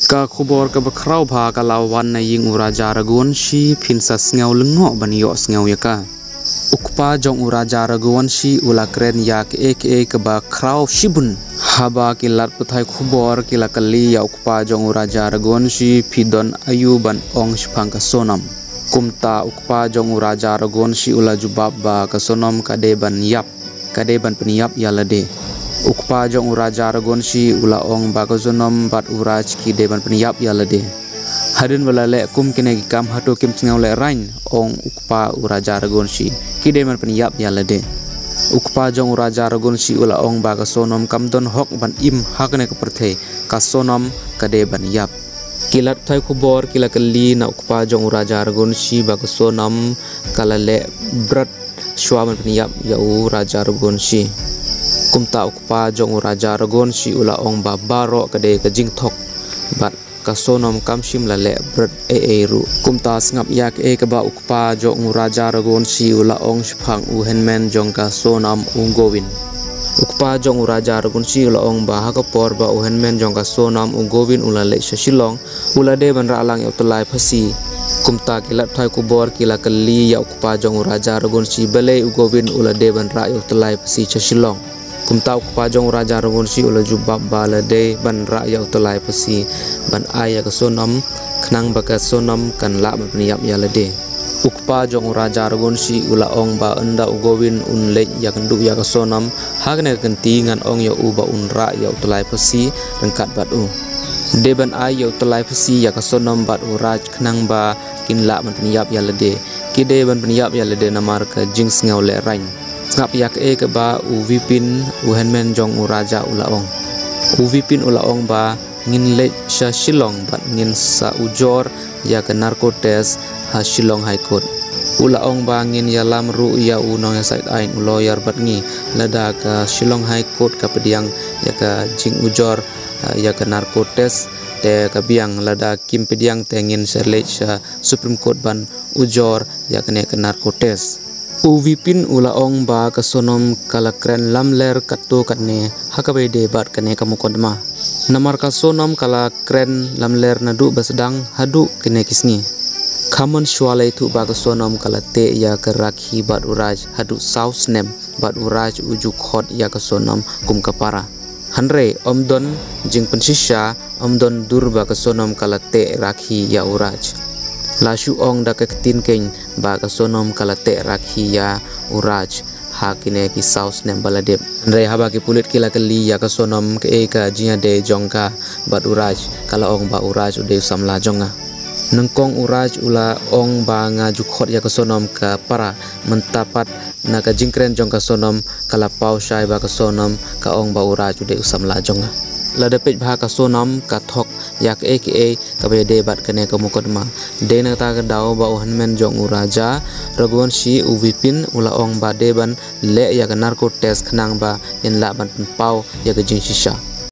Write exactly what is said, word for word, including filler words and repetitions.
Ka khubor kaba khraw bha ka la wan na ïing u Raja Raghuvanshi, phin sa sngew lyngngoh ban ïohsngew ïa ka. U kpa jong u Raja Raghuvanshi u la kren ïa kaei kaei kaba khraw shibun. Haba ki lad pathai khubor ki la kylli ïa u kpa jong u Raja Raghuvanshi, phi don aïu ban ong shaphang ka Sonam. Kumta u kpa jong u Raja Raghuvanshi u la jubab ba ka Sonam ka dei ban ïap, ka dei ban pynïap ïa lade. U kpa jong u Raja Raghuvanshi u la ong ba ka Sonam bad u Raj ki dei ban pynïap ïa lade. Hadien ba la leh kum kine ki kam, hato kim sngew lehraiñ, ong u kpa u Raja Raghuvanshi. Ki dei ban pynïap ïa lade. U kpa jong u Raja Raghuvanshi u la ong ba ka Sonam kam don hok ban im ha kane ka pyrthei, ka Sonam ka dei ban ïap. Ki lad pathai khubor ki la kylli na u kpa jong u Raja Raghuvanshi ba ka Sonam ka la leh bret shuwa ban pynïap ïa u Raja Raghuvanshi. Kumta u kpa jong u Raja Raghuvanshi u la ong ba baroh ka dei ka jingthok bad ka Sonam kam shym la leh bret ei ei ruh. Kumta sngap ïa kaei kaba u kpa jong u Raja Raghuvanshi u la ong shaphang u hynmen jong ka Sonam, u Govind. U kpa jong u Raja Raghuvanshi u la ong ba ha ka por ba u hynmen jong ka Sonam, u Govind, u la leit sha Shillong, u la dei ban rah lang ïa u tyllai phasi. Kumta ki lad pathai khubor ki la kylli ïa u kpa jong u Raja Raghuvanshi balei u Govind u la dei ban rah ïa u tyllai phasi sha Shillong. Kumta u kpa jong u Raja Raghuvanshi u la jubab ba la dei ban rah ïa u tyllai phasi ban ai ïa ka Sonam, khnang ba ka Sonam kan lah ban pynïap ïa lade. U kpa jong u Raja Raghuvanshi u la ong ba ynda u Govind un leit ïakynduh ïa ka Sonam ha kane ka kynti, ngan ong ïa u ba un rah ïa u tyllai phasi ryngkat bad u. Dei ban ai ïa u tyllai phasi ïa ka Sonam bad u Raj khnang ba kin lah ban pynïap ïa lade. Ki dei ban pynïap ïa lade namar ka jingsngew lehraiñ. Sngap ïa kaei kaba u Vipin, u hynmen jong u Raja, u la ong. U Vipin u la ong ba ngin leit sha Shillong bad ngin sa ujor ïa ka narco test ha Shillong High Court. U la ong ba ngin ïalam ruh ïa u nongïasaid aiñ, u lawyer, bad ngi. Lada ka Shillong High Court ka pdiang ïa ka jingujor, ah, ïa ka narco test, te ka biang, lada kim pdiang te ngin sa leit sha Supreme Court ban ujor ïa kane ka narco test. U Vipin u la ong ba ka Sonam ka la kren lamler katto katne ha kaba ïadei bad kane ka mukotduma. Namar ka Sonam ka la kren lamler naduh ba sdang haduh kine ki sngi. Khamon shuwa la ïathuh ba ka Sonam ka la teh ïa ka Rakhi bad u Raj haduh saw snem, bad u Raj u ju khot ïa ka Sonam kum ka para. Hynrei ym don jingpynshisha, ym don dur ba ka Sonam ka la teh Rakhi ïa u Raj. La shu ong da ka ktien keiñ ba ka Sonam ka la teh Rakhi ïa u Raj ha kine ki saw snem ba la dep. Hynrei haba ki pulit ki la kylli ïa ka Sonam kaei ka jingïadei jong ka bad u Raj, ka la ong ba u Raj u dei u samla jong nga. Nyngkong u Raj u la ong ba nga ju khot ïa ka Sonam ka para, mynta pat na ka jingkren jong ka Sonam ka la paw shai ba ka Sonam ka ong ba u Raj u dei u samla jong nga. Lada peit bha ka Sonam ka thok ïa kaei kaei kaba ïadei bad kane ka mukotduma. Dei na kata ka daw ba u hynmen jong u Raja Raghuvanshi, u Vipin, u la ong ba dei ban leh ïa ka narco test khnang ba kin lah ban pynpaw ïa ka jingshisha.